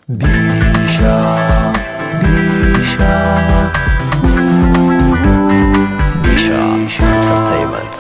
ቢሻ ቢሻ ቢሻ ኢንተርቴይንመንት።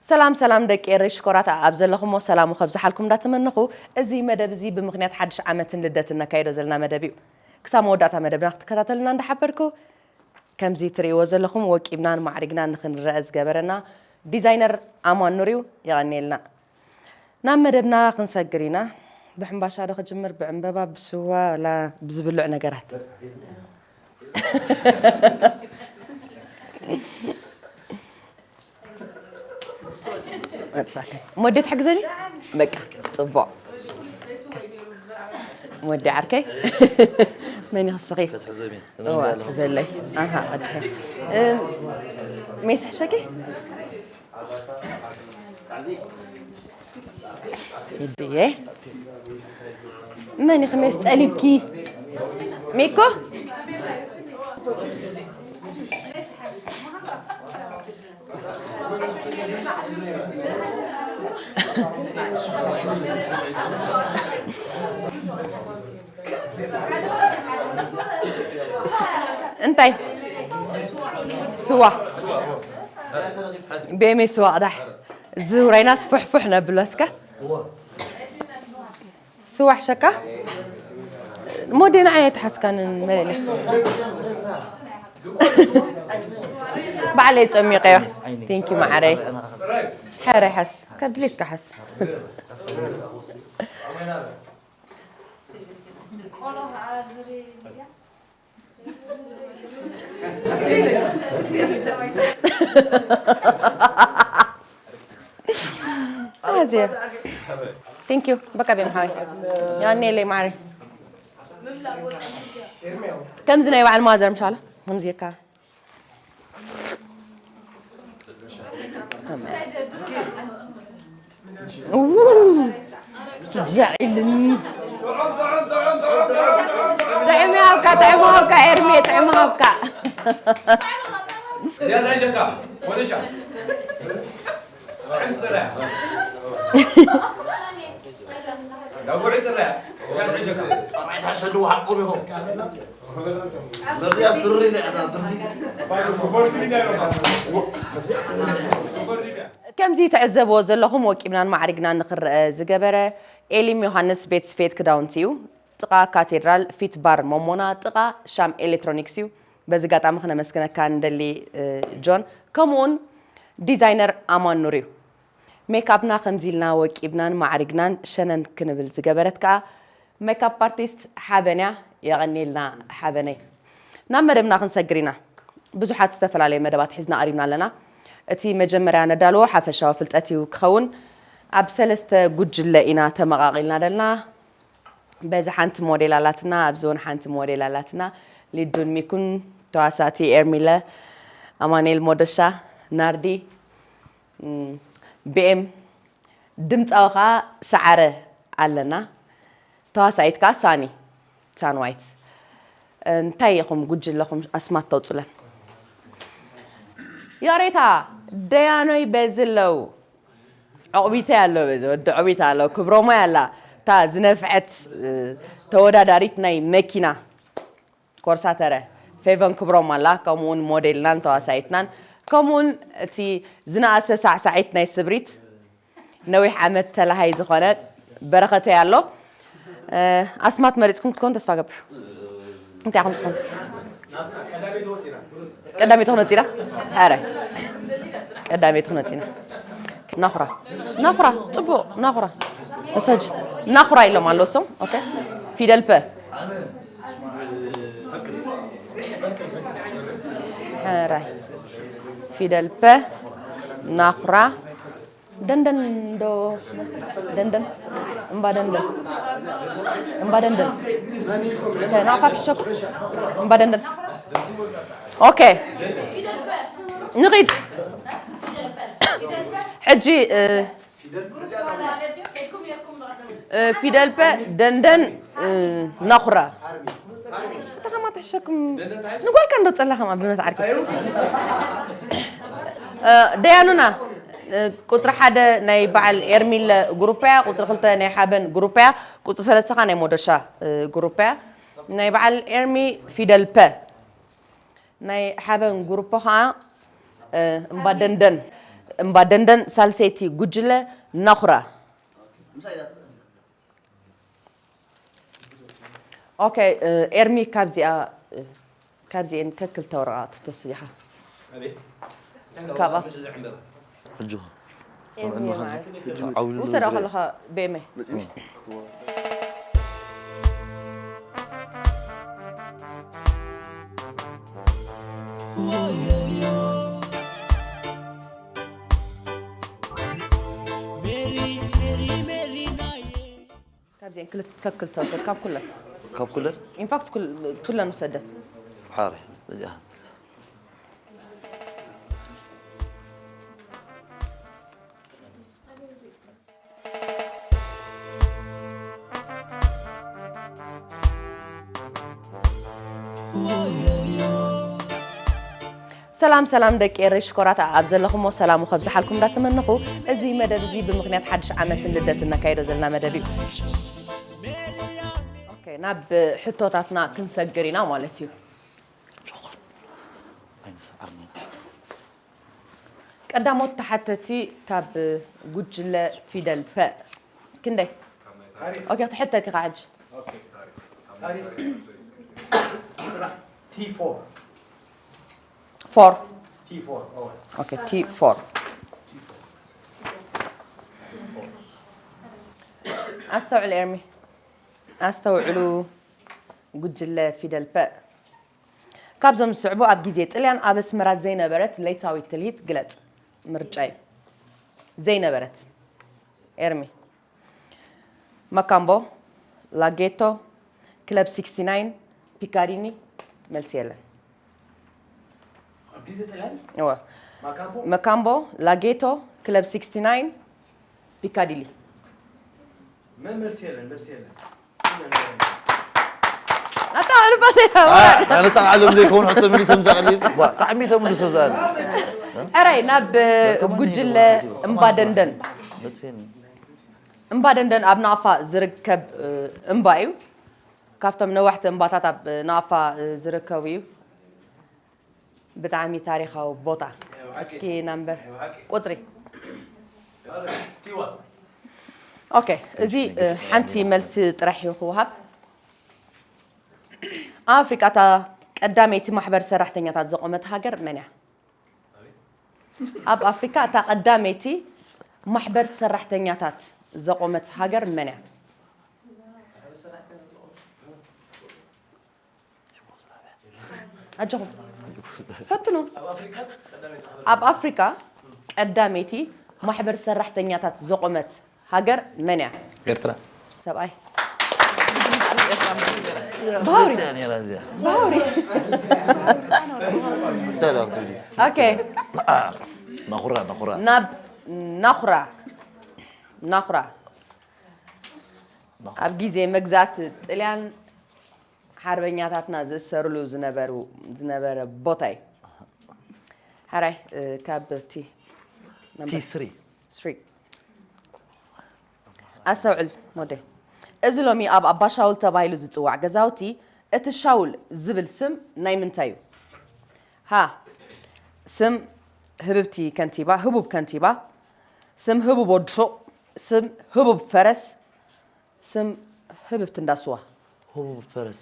ሰላም ሰላም ደቂ ኤረይ ሽኮራት ኣብ ዘለኹሞ ሰላሙ ከብዝሓልኩም እንዳተመነኹ፣ እዚ መደብ እዚ ብምኽንያት ሓድሽ ዓመትን ልደትን ነካይዶ ዘለና መደብ እዩ። ክሳብ መወዳእታ መደብና ክትከታተሉና እንዳሓበርኩ፣ ከምዚ ትርእይዎ ዘለኹም ወቂብናን ማዕሪግናን ንኽንረአ ዝገበረና ዲዛይነር ኣማን ኑር እዩ። የቐንየልና። ናብ መደብና ክንሰግር ኢና። ብሕምባሻ ዶ ክጅምር፣ ብዕምበባ፣ ብስዋ፣ ወላ ብዝብልዑ ነገራት? መድፋ። ሞዴ ትሕግዘኒ? በቃ፣ ጽቡቕ። ሞዴ ዓርከይ። መን እዩ ክስኺ? ክትሕዘኒ? እዋ፣ ዘለይ። ኣሃ፣ ቀድሐ። እም፣ ሜስ ሕሸኪ? ሂድየ። መን ኢኺ ሜስ ጠሊብኪ? ሜኮ? እንታይ? ስዋ። ቤሜ ስዋ ቅዳሕ። እዚ ውራይናስ ፍሕፍሕ ነብሎ እስከ። ስዋ ሕሸካ? ሞዴ ንዓይ ኣይተሓዝካንን መለሊ። ባዕለይ ጸሚቐዮ። Thank you ማዓረይ። ሕረ ሓስ ካብ ድሌትካ ሓስ። ኣዝየ Thank you በቃ ቤም ሓወይ። ያኔ ለይ ማዓረይ። ከምዚ ናይ በዓል ማዘር ምሻላ ከምዚ የካ ጃዒልኒ። ጥዕሚ ሃብካ ጥዕሚ ሃብካ ኤርሜ ጥዕሚ ሃብካ። ከምዚ ትዕዘብዎ ዘለኹም ወቂብናን ማዕሪግናን ንኽረአ ዝገበረ ኤሊም ዮሃንስ ቤት ስፌት ክዳውንቲ እዩ። ጥቓ ካቴድራል ፊት ባር ሞሞና ጥቓ ሻም ኤሌክትሮኒክስ እዩ። በዚ ኣጋጣሚ ክነመስግነካ ንደሊ ጆን፣ ከምኡውን ዲዛይነር ኣማን ኑር እዩ። ሜክኣፕና ከምዚ ኢልና ወቂብናን ማዕሪግናን ሸነን ክንብል ዝገበረት ከኣ ሜክኣፕ ኣርቲስት ሓበን እያ። የቐንየልና ሓበነይ። ናብ መደብና ክንሰግር ኢና። ብዙሓት ዝተፈላለዩ መደባት ሒዝና ቀሪብና ኣለና። እቲ መጀመርያ ነዳልዎ ሓፈሻዊ ፍልጠት እዩ ክኸውን። ኣብ ሰለስተ ጉጅለ ኢና ተመቓቒልና ዘለና። በዚ ሓንቲ ሞዴል ኣላትና፣ ኣብዚ እውን ሓንቲ ሞዴል ኣላትና። ሊዱን ሚኩን ተዋሳእቲ ኤርሚለ፣ ኣማኑኤል ሞዶሻ፣ ናርዲ፣ ቢኤም፣ ድምፃዊ ከዓ ሰዓረ ኣለና። ተዋሳኢት ከዓ ሳኒ ሳንዋይት። እንታይ ኢኹም ጉጅለኹም ኣስማት ተውፅለን? ይቕሬታ ደያኖይ በዚ ኣለዉ። ዕቑቢተይ ኣሎ በዚ ወዲ ዕቑቢት ኣሎ ክብሮማይ ኣላ እታ ዝነፍዐት ተወዳዳሪት ናይ መኪና ኮርሳተረ ፌቨን ክብሮም ኣላ፣ ከምኡውን ሞዴልናን ተዋሳኢትናን፣ ከምኡውን እቲ ዝነኣሰ ሳዕሳዒት ናይ ስብሪት ነዊሕ ዓመት ተላሃይ ዝኾነ በረኸተይ ኣሎ። ኣስማት መሪፅኩም ክትኮኑ ተስፋ ገብር። እንታይ ኢኹም ትኾኑ? ቀዳመይቲ ክነፂና? ኧረ ቀዳመይቲ ክነፂና። ናኹራ ናኹራ ፅቡቕ ናኹራ እሰጅ ናኹራ ኢሎም ኣለዉ እሶም። ኦኬ ፊደል ፐ ሕራይ ፊደል ፐ ናኹራ ደንደን ዶ ደንደን እምባ ደንደን እምባ ደንደን ናቕፋ ትሕሸኩ እምባ ደንደን። ኦኬ ንኺድ ሕጂ ፊደል ፐ ደንደን ናኹራ እታ ከማ ትሕሸኩም ንጓልካ እንዶ ጸላ ከማ ብመት ዓርኪ ደያኑና ቁፅሪ ሓደ ናይ በዓል ኤርሚለ ግሩፕ እያ፣ ቁፅሪ ክልተ ናይ ሓበን ግሩፕ እያ፣ ቁፅሪ ሰለስተ ኸዓ ናይ ሞደሻ ግሩፕ እያ። ናይ በዓል ኤርሚ ፊደል ፐ ናይ ሓበን ግሩፕ ኸዓ እምባ ደንደን እምባ ደንደን ሳልሰይቲ ጉጅለ ናኹራ። ኦኬ ኤርሚ ካብዚኣ ካብዚኤን ከክልተ ወረቓቕቲ ትወስድ ኢኻ። ካብኣ ሕጂ ኤርሚ ማዕረ ውሰዳ ከለኻ ቤመይ ካብዚኤን ክልተ ከክልተ ውሰድ ካብ ኩለን ካብ ኩለን ኢንፋክት ኩለን ውሰደን ሓረ እዚኣ ሰላም ሰላም ደቂ ኤረይ ሽኮራት ኣብ ዘለኹሞ ሰላሙ ከብዝሓልኩም እንዳተመነኹ እዚ መደብ እዚ ብምኽንያት ሓድሽ ዓመትን ልደትን ነካይዶ ዘለና መደብ እዩ። ኦኬ ናብ ሕቶታትና ክንሰግር ኢና ማለት እዩ። ቀዳሞት ተሓተቲ ካብ ጉጅለ ፊደል ፐ ክንደይ? ኦኬ ትሕተት ኢኻ ሕጂ። ቲ ፎር ፎር። ኦኬ፣ ቲ ፎር። ኣስተውዕል ኤርሚ፣ ኣስተውዕሉ። ጉጅለ ፊደል ፐ። ካብዞም ዝስዕቡ ኣብ ግዜ ጥልያን ኣብ ኣስመራ ዘይነበረት ለይታዊት ትልሂት ግለጽ። ምርጫ እዩ። ዘይነበረት። ኤርሚ። ማካምቦ፣ ላጌቶ፣ ክለብ ሲክስቲ ናይን፣ ፒካዲኒ። መልሲ የለን። እወ። ማካምቦ፣ ላጌቶ፣ ክለብ ሲክስቲ ናይን፣ ፒካዲሊ። ኣታ ኣልባቴ ኣነ ጣዕሎም ዘይከውን ሕቶ መሊሶም ዘቐሊል። ዋ፣ ጣዕሚ ተምልሶ ዘኣለ። ሕራይ ናብ ጉጅለ እምባ ደንደን። እምባ ደንደን ኣብ ናቕፋ ዝርከብ እምባ እዩ። ካብቶም ነዋሕቲ እምባታት ኣብ ናቕፋ ዝርከቡ እዩ። ብጣዕሚ ታሪኻዊ ቦታ። እስኪ ናምበር ቁጽሪ። ኦኬ፣ እዚ ሓንቲ መልሲ ጥራሕ እዩ ክወሃብ። ኣብ ኣፍሪቃ እታ ቀዳመይቲ ማሕበር ሰራሕተኛታት ዘቆመት ሃገር መን እያ? ኣብ ኣፍሪካ እታ ቀዳመይቲ ማሕበር ሰራሕተኛታት ዘቆመት ሃገር መን እያ? ኣጆኹም ፈትኑ። ኣብ ኣፍሪካ ቀዳመይቲ ማሕበር ሰራሕተኛታት ዘቆመት ሃገር መን እያ? ኤርትራ። ሰብኣይ። ባውሪ። ባውሪ። ኦኬ። ናኹራ ናኹራ። ናብ ናኹራ። ናኹራ ኣብ ግዜ መግዛእቲ ጥልያን ሓርበኛታትና ዝእሰርሉ ዝነበሩ ዝነበረ ቦታ እዩ። ሓራይ ካብ ቲ ቲ ስሪ። ኣስተውዕል ሞዴ። እዚ ሎሚ ኣብ ኣባሻውል ተባሂሉ ዝጽዋዕ ገዛውቲ እቲ ሻውል ዝብል ስም ናይ ምንታይ እዩ? ሃ፣ ስም ህብብቲ ከንቲባ፣ ህቡብ ከንቲባ፣ ስም ህቡብ ወዲ ሹቕ፣ ስም ህቡብ ፈረስ፣ ስም ህብብቲ እንዳስዋ። ህቡብ ፈረስ።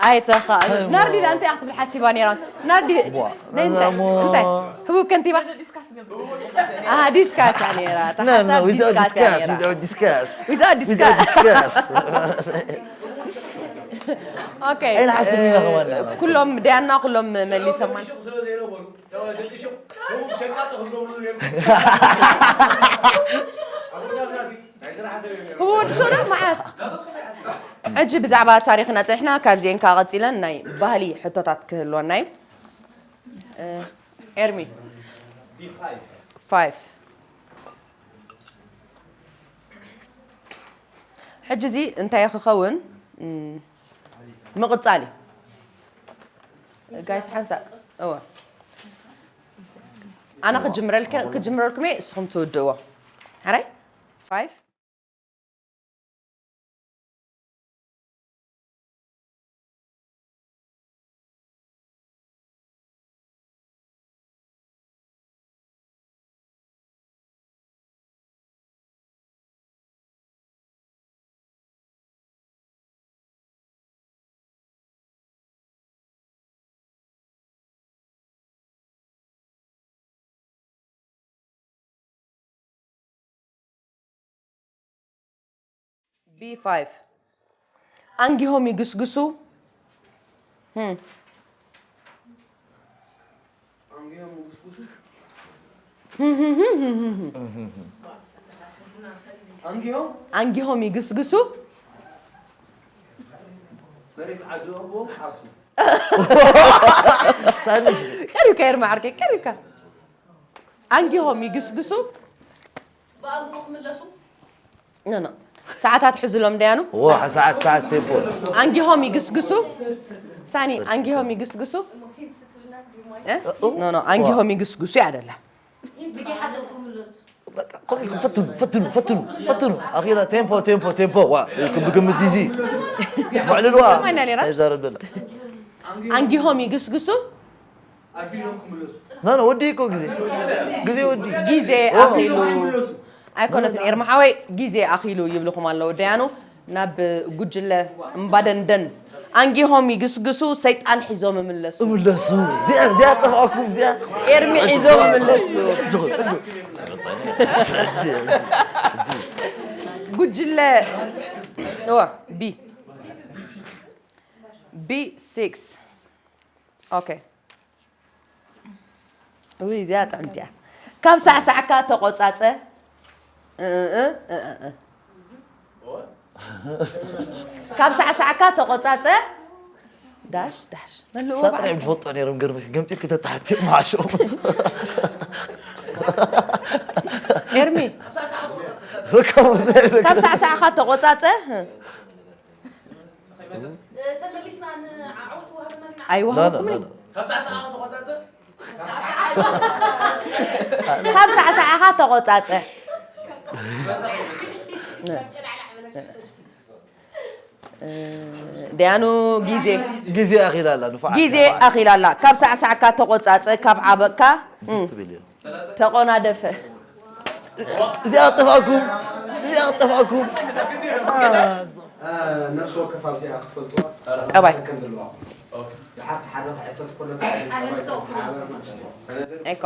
ኣይተኻእሉ። ናርዲ ዳ እንታይ ክትብል ሓሲባ ነይራ? ናርዲ እንታይ? እንታይ? ህቡብ ከንቲባ? ኣሃ፣ ዲስካስ እያ ነይራ። እታ ሓሳብ ዲስካስ እያ ነይራ። Without discuss. Without discuss. ኦኬ። ኣይንሓስብ ኢና ከማን ንሕና። ኩሎም ዳያና ኩሎም መሊሶማ። ህቡ ወዲ ሸውዳ መዓት። ሕጂ ብዛዕባ ታሪኽና ጸኒሕና፣ ካብዚኤን ከዓ ቀጺለን ናይ ባህሊ ሕቶታት ክህልወና እዩ። እ፣ ኤርሚ። ፋይቭ። ሕጂ እዚ እንታይ ክኸውን? እም፣ ምቕጻል እዩ። ጋይስ ሓንሳእ። እወ። ኣነ ክጅምረልከ-፣ ክጅምረልኩም እየ፣ እስኹም ትውድእዎ። ሕራይ? ፋይቭ። ቢ ፋይቭ። ኣንጊሆም ይግስግሱ። ህም። ኣንጊሆም ይግስግሱ። ሳንሽ። ቀሪብካ ኤርማ ዓርከይ፣ ቀሪብካ። ኣንጊሆም ይግስግሱ። ብኣግኡ ክምለሱ። ኖ፣ ኖ። ሰዓታት ሕዝሎም ደያኑ? ዎ፣ ሰዓት፣ ሰዓት ቴምፖ። ኣንጊሆም ይግስግሱ። ሳኒ፣ ኣንጊሆም ይግስግሱ። እ? ኖ፣ ኖ፣ ኣንጊሆም ይግስግሱ እያ ደላ። ብደይ ሓደር ክምለሱ። በቃ፣ ከምኡ ኢልኩም ፈትኑ፣ ፈትኑ፣ ፈትኑ፣ ፈትኑ። ኣኺላ፣ ቴምፖ፣ ቴምፖ፣ ቴምፖ። ዋ፣ ስኢልኩም ብግምት ዲዚ። መዕልልዋ። ከማይ ኢና ነይራ? ኣይዛረብ ደላ። ኣንጊሆም ይግስግሱ። ኖ፣ ኖ፣ ወዲ እኮ ግዜ፣ ግዜ ወዲ። ግዜ ኦ። ኣኺሉ። ኣይኮነትን ኤርማ ሓወይ፣ ግዜ ኣኺሉ ይብልኹም ኣለዉ ደያኑ። ናብ ጉጅለ እምባደንደን ኣንጊሆም ይግስግሱ፣ ሰይጣን ሒዞም እምለሱ። እምለሱ። እዚኣ፣ እዚኣ ጠፋእኩም፣ እዚኣ። ኤርሚ ሒዞም እምለሱ። ጉጅለ፣ እዋ፣ ቢ። ቢ ሲክስ። ኦኬ። ውይ፣ እዚኣ ጥዕምቲ እያ። ካብ ሳዕሳዕካ ተቆጻጸ። እ፣ እ፣ እ፣ እ፣ እ። ካብ ሳዕሳዕካ ተቆጻጸ። ዳሽ፣ ዳሽ። መልእዎ ሳጥራ በዓል። እዮም ዝፈልጦ ነይሮም፣ ገርምሽ። ገምጢልኪ ተታሕቲ መዓሾም። ኤርሚ። ካብ ሳዕሳዕካ ተቆጻጸ። እ። ተመሊስና ንዓወት ወሃብና ዲና? ኣይወሃብኩምን። ላ፣ ላ፣ ላ። ካብ ሳዕሳዕኻ ተቆጻጸ። እ፣ ደያኑ ግዜ። ግዜ ኣኺላ ኣላ፣ ንፉዓት፣ ግዜ ንፉዓት። ኣኺላ ኣላ። ካብ ሳዕሳዕካ ተቆጻጸ፣ ካብ ዓበቕካ፣ እ፣ ትብል እያ። ተቆናደፈ። እዚኣ ጠፋእኩም፣ እዚኣ ጠፋእኩም። አ፣ ነፍሲ ወከፍ ኣብዚኣ ክትፈልጥዋ ጠባይ። ሰከንድ ኣለዋ። ድሓር ሓደ ክሕተት ከሎ፣ ሓደ ጸባይ ተሓባበርና ጽቡቕ። እኮ።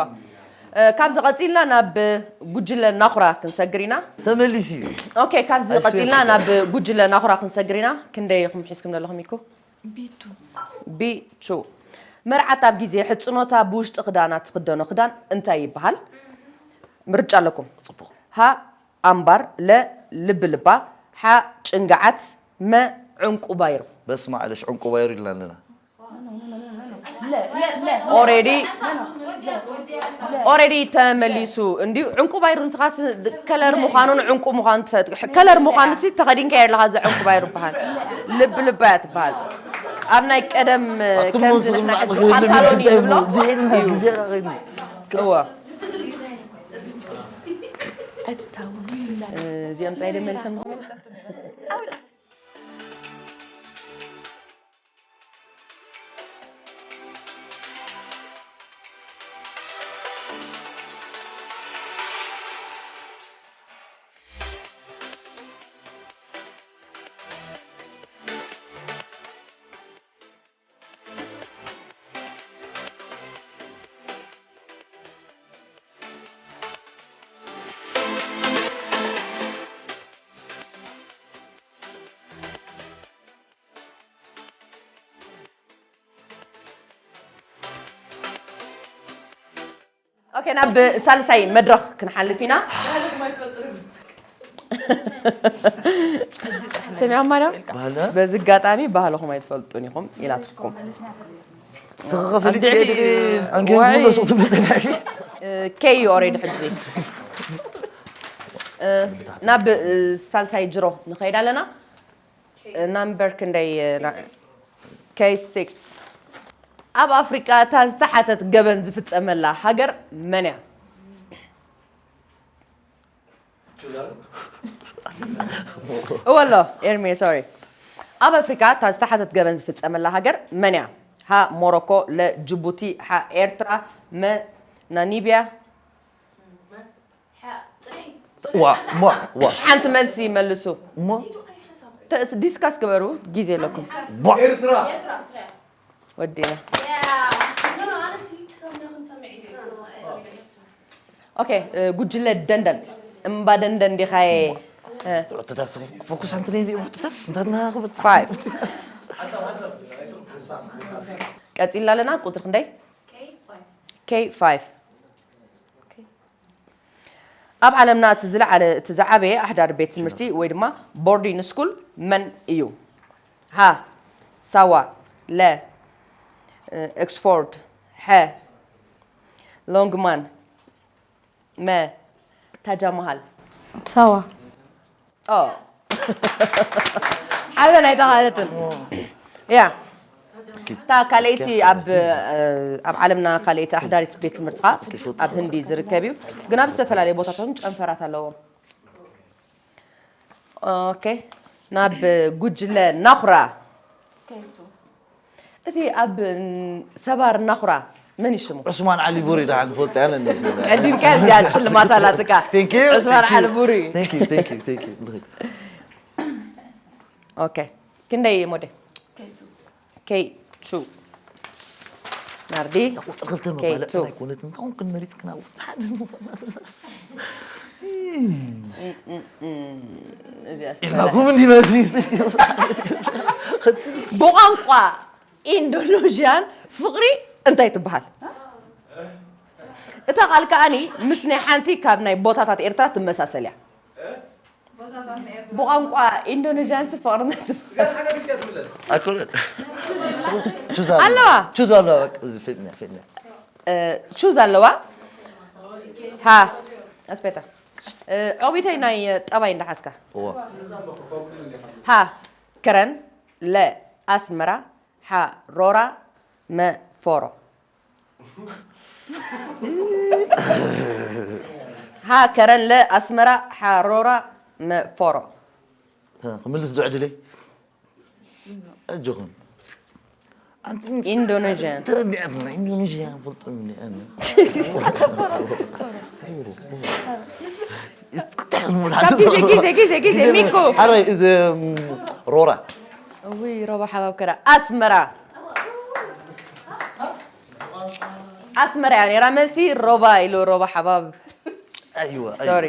እ፣ ካብዚ ቀጺልና ናብ ጉጅለ ናኹራ ክንሰግር ኢና። ተመሊሱ እዩ። ኦኬ፣ ካብዚ I swear ቀጺልና to God። ናብ ጉጅለ ናኹራ ክንሰግር ኢና። ክንደይ ኢኹም ሒዝኩም ዘለኹም ኢኩ? ቢቱ። ቢቱ። መርዓት ኣብ ግዜ ሕጽኖታ ብውሽጢ ክዳና ትኽደኖ ክዳን እንታይ ይበሃል? ምርጫ ኣለኩም። ጽቡቕ። ሃ ኣምባር፣ ለ ልብልባ፣ ሓ ጭንግዓት፣ መ ዕንቁ ባይሩ። በስመ ዓለሽ ዕንቁ ባይሩ ኢልና ኣለና። ኦሬዲ፣ ኦሬዲ ተመሊሱ እንዲዩ። ዕንቁ ባይሩ ንስኻስ ከለር ምዃኑን ዕንቁ ምዃኑ ትፈልጥ። ከለር ምዃኑ ሲ ተኸዲንካ የለኻ፣ እዚ ዕንቁ ባይሩ ይበሃል። ልብ ልባ እያ ትበሃል። ኣብ ናይ ቀደም ኣቱም ከምዚ ንስኹም ንሕና ሕጂ ንባዕልኹም ፓንታሎን እዩ እንታይ ዝብሎ እሞ፣ እዚ ሒዝና እዩ። ግዜ ኸይዱ። እወ። ኣይትታወሉ። እዚኦም ጥራይ ዶ መሊሶም ንኾኑ? ኦኬ፣ ናብ ሳልሳይ መድረኽ ክንሓልፍ ኢና። ሰሚዖም ማርያም? ባህልና? በዚ ኣጋጣሚ ባህልኹም ኣይትፈልጡን ኢኹም ኢላትኩም። ስኻ ፈሊጥ ኣንድዒ ከይድኺ፣ ኣንጌል ወዒ። ሙሉ ሱቕ ትብሊ ጸኒሕኪ? እ፣ ከይ ኦሬዲ ሕጂ። እ፣ ናብ፣ እ፣ ሳልሳይ ጅሮ ንኸይድ ኣለና። እ፣ ናምበር ክንደይ፣ እ፣ ና-፣ ኬይ ሲክስ። ኣብ ኣፍሪቃ እታ ዝተሓተት ገበን ዝፍጸመላ ሃገር መን እያ? እወ ኣሎ፣ ኤርሚ፣ ሶሪ። ኣብ ኣፍሪካ እታ ዝተሓተት ገበን ዝፍጸመላ ሃገር መን እያ? ሃ ሞሮኮ፣ ለ ጅቡቲ፣ ሓ ኤርትራ፣ መ ናሚብያ። ዋ፣ ዋ፣ ዋ። ሓንቲ መልሲ መልሱ። እሞ? ተ-፣ ዲስካስ ግበሩ፣ ግዜ ኣለኩም። ዋ። ኤርትራ። ወዲና። ኦኬ፣ እ፣ ጉጅለ ደንደን። እምባ ደንደን ዲኻየ? እ። ትዕቶታት ፎኩስ ኣንተ ነዚ ይብሉ ትሰብ፣ እንታትና ክብት። ፋይቭ። ቀጺልና ኣለና፣ ቁጽሪ ክንደይ? ኬይ ፋይቭ። ኣብ ዓለምና እቲ ዝለዓለ፣ እቲ ዝዓበየ ኣሕዳሪ ቤት ትምህርቲ ወይ ድማ ቦርዲን ስኩል መን እዩ? ሃ ሳዋ፣ ለ ኦክስፎርድ፣ ሐ ሎንግማን፣ መ ታጃ መሃል። ሳዋ። ኦ። ሓበን ኣይተኻእለትን። ያ። እታ ካልኣይቲ ኣብ፣ ኣብ ዓለምና ካልኣይቲ ኣሕዳሪት ቤት ትምህርቲ ኸዓ ኣብ ህንዲ ዝርከብ እዩ። ግን ኣብ ዝተፈላለዩ ቦታታት እውን ጨንፈራት ኣለዎም። ኦኬ። ናብ ጉጅለ ናኹራ። ከይቱ። እቲ ኣብ ሰባር ናኹራ መን እዩ ሽሙ? ዑስማን ዓሊ ቡሪ ደሓን ንፈልጦ ያለ እንደዚህ ነው። ዕድምካ እዚኣ ሽልማት ኣላትካ። Thank you, ዑስማን thank you, ዓሊ ቡሪ። Thank you, thank you, thank you። ልኽክ። ኦኬ፣ ክንደይ ሞዴ? ኬይ ቱ። ናርዲ። ቁፅሪ ክልተ ኬይ መባለፅ ቱ። ኣይኮነትን። ካብኡ ክንመሪፅ ክናብ ሓደ ምኳና ትብለስ። እዚኣ ኢልናኩም እንዲና እዚ ብቋንቋ ኢንዶኔዥያን ፍቕሪ እንታይ ትበሃል? እታ ቃል ከኣኒ ምስ ናይ ሓንቲ ካብ ናይ ቦታታት ኤርትራ ትመሳሰል እያ። ብቋንቋ ኢንዶኔዥያን ሲ ፍቕሪ እንታይ ትበሃል? ኣይኮነን። ቹዝ ኣለዋ። ቹዝ ኣለዋ። በቃ፣ እዚ ፌድና ፌድና። እ፣ ቹዝ ኣለዋ። ሃ ኣስቤታ፣ እ፣ ዐዊተይ ናይ ጠባይ እንዳሓዝካ። እዋ ሃ ከረን፣ ለ ኣስመራ፣ ሓ ሮራ፣ መ ፎሮ። ሃ ከረን፣ ለ ኣስመራ፣ ሓ ሮራ፣ መ ፎሮ። ክምልስ ዶ ዕድለይ? ኣጆኹም። ኣንቲ ኢንዶኔዥያን። ተረዲኣትና ኢንዶኔዥያ ፈልጦም እኒኣና። ካብ ግዜ፣ ግዜ፣ ግዜ፣ ግዜ፣ ሚኮ። ሓራይ እዚ ሮራ እውይ ሮባ ሓባብ ከዳ ኣስመራ። ኣስመራ እያ ነይራ መልሲ። ሮባ ኢሉ ሮባ ሓባብ። ኣይዋ ሶሪ።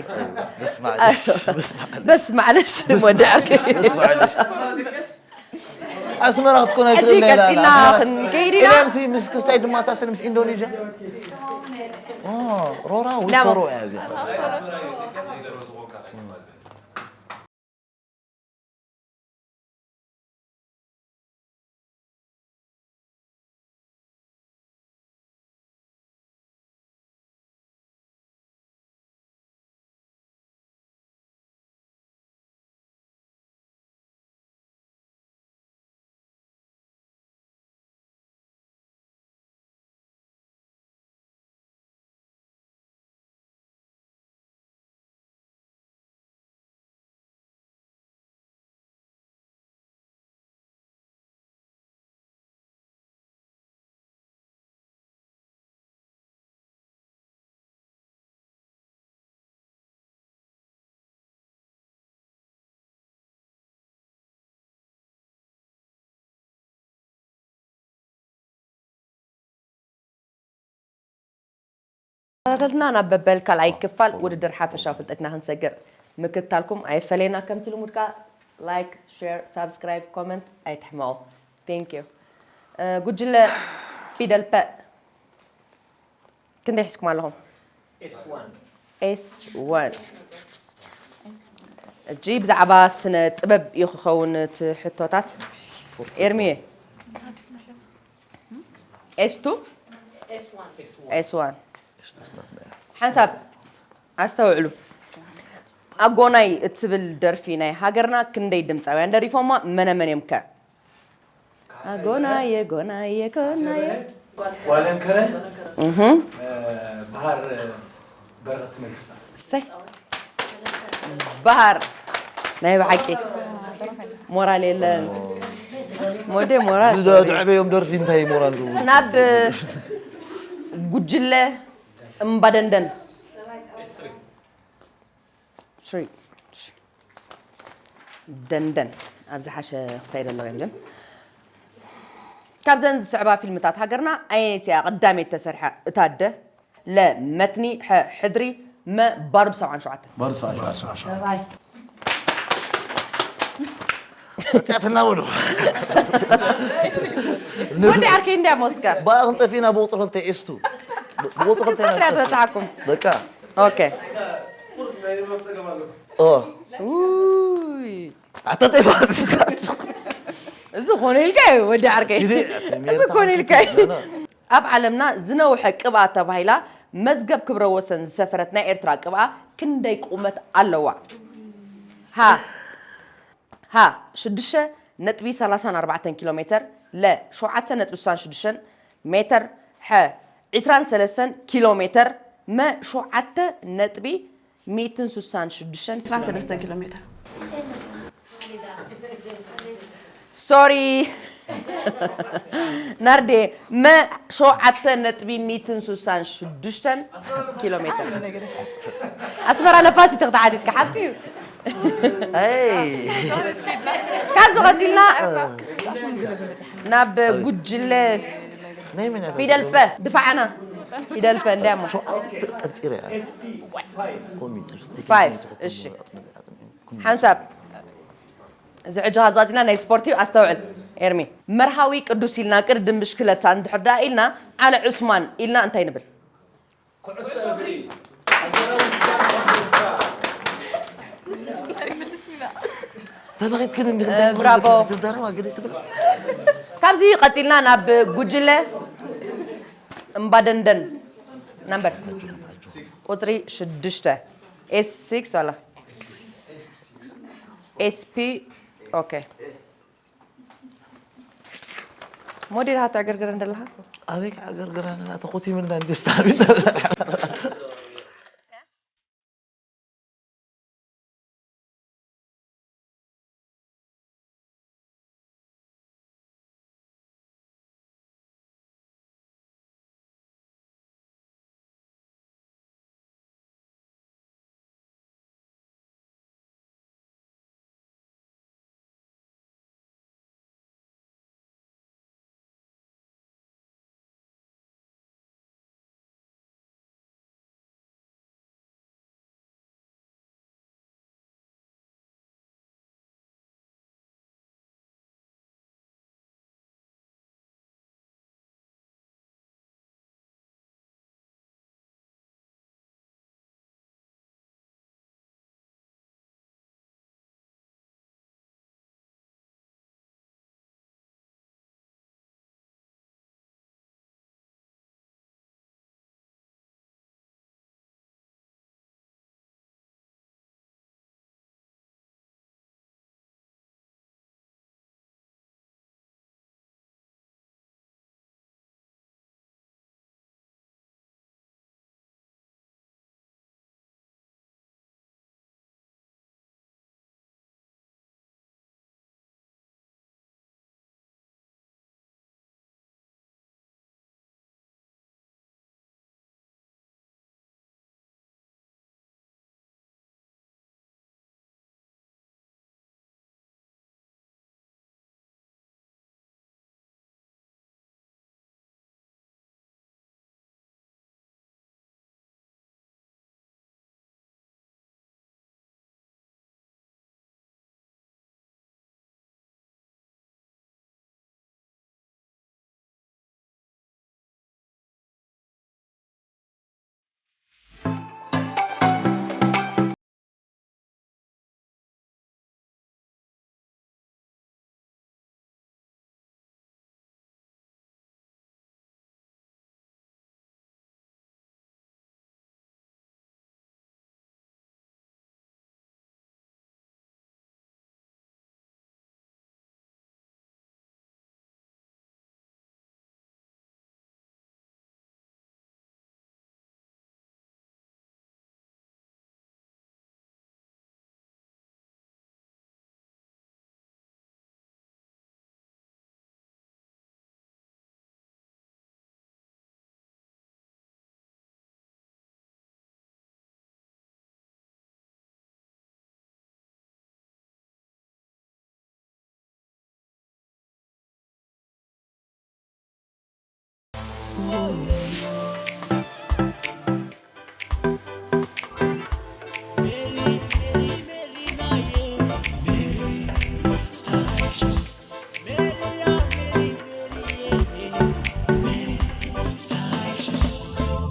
በስ ማዕለሽ በስ ማዕለሽ በስ ማዕለሽ ወዲ ዓርከይ። በስ ማዕለሽ ኣስመራ ክትኮን ሕጂ ኣይትኽእል ሌላ ቀጺልና ክንከይድ ኢና። ኤልያንሲ ምስ ክስታይ ድማ ሳስን ምስ ኢንዶኔዥያ ኦ፣ ሮራ ወይ ናሞ። ፎሮ እያ እዚኣ ተኸታተልትና ናብ በበል ካልኣይ ክፋል ውድድር ሓፈሻዊ ፍልጠትና ክንሰግር ምክትታልኩም ኣይፈለየና። ከምቲ ልሙድ ከኣ ላይክ፣ ሼር፣ ሳብስክራይብ፣ ኮመንት ኣይትሕመቑ። ቴንክ ዩ። እ፣ ጉጅለ ፊደል ፐ ክንደይ ሒዝኩም ኣለኹም? ኤስ ዋን። ሕጂ ብዛዕባ ስነ ጥበብ እዩ ክኸውን እቲ ሕቶታት። ኤርሚየ ኤስ ቱ ኤስ ዋን ሓንሳብ ኣስተውዕሉ። ኣጎናይ እትብል ደርፊ ናይ ሃገርና ክንደይ ድምፃውያን ደሪፎማ? መነ መን እዮም ከ? ኣጎናየ ጎናየ ጎናየ ጓለን ከረን እህ ባህር በረኸት መንግስታ እሰይ ባህር ናይ ብሓቂ ሞራል የለን ሞዴ ሞራል ድዕበዮም ደርፊ እንታይ ሞራል ዝብሉ ናብ ጉጅለ እምባደንደን ሽሪ ደንደን ኣብ ዝሓሸ ክሳይድ ኣለዎ እዮም ካብዘን ዝስዕባ ፊልምታት ሃገርና ኣየነይቲ እያ ቀዳመይቲ ተሰሪሓ እታ ኣደ ለ መትኒ፣ ሐ ሕድሪ፣ መ ባሩድ ሰብዓን ሸውዓተን። ባሩድ ሰብዓን ሸውዓተን። መፅያትና በሉ ወዲ ዓርከይ እንድያ ሞስካ ብኣ ክንጠፊና ብቁፅሪ ክልተ ኤስቱ ብቁፅሪ ክልተ ኢና ክትፈጥርያ ንጠፍእ። ተታሓኩም በቃ ኦኬ ኦ ውይ ኣታ ጠፋ እዚ ኮነ ኢልካ እዩ ወዲ ዓርከይ ችሊ እዚ ኮነ ኢልካ እዩ ኣብ ዓለምና ዝነውሐ ቅብኣ ተባሂላ መዝገብ ክብረ ወሰን ዝሰፈረት ናይ ኤርትራ ቅብኣ ክንደይ ቁመት ኣለዋ? ሃ ሃ ሽዱሽተ ነጥቢ ሰላሳን ኣርባዕተን ኪሎ ሜተር፣ ለ ሸውዓተ ነጥቢ ስሳን ሽዱሽተን ሜተር፣ ሐ ዕስራን ሰለስተን ኪሎ ሜተር፣ መ ሸውዓተ ነጥቢ ሚእትን ስሳን ሽዱሽተን ዕስራን ሰለስተን ኪሎ ሜተር። ሶሪ ናርዴ መ ሸውዓተ ነጥቢ ሚእትን ስሳን ሽዱሽተን ኪሎ ሜተር ኣስመራ ነፋሲት ክትዓቲትካ ሓቂ እዩ ኣይ ካብዚ ቀፂልና ናብ ጉጅለ ፊደል ፐ ድፋዓና። ፊደል ፐ እንዲያሞ ጠርጢረ ፋይቭ። እሺ ሓንሳብ እዚ ሕጂ ካብዚ ቀፂልና ናይ ስፖርት እዩ። ኣስተውዕል ኤርሚ። መርሃዊ ቅዱስ ኢልና ቅድድም ብሽክለታ እንድሕር ደኣ ኢልና ዓሊ ዑስማን ኢልና እንታይ ንብል? ተለኺት ግን እንዲህ ብራቮ። ትዛረባ ግን ትብል ካብዚ ቀፂልና ናብ ጉጅለ እምባደንደን ነምበር ቁፅሪ ሽዱሽተ ኤስ ሲክስ ዋላ ኤስፒ ኦኬ ሞዴል ሃታ ገርገረ እንደለሃ ኣበይ ከዓ ገርገራንና ተኾቲምና እንዲ ስታቢና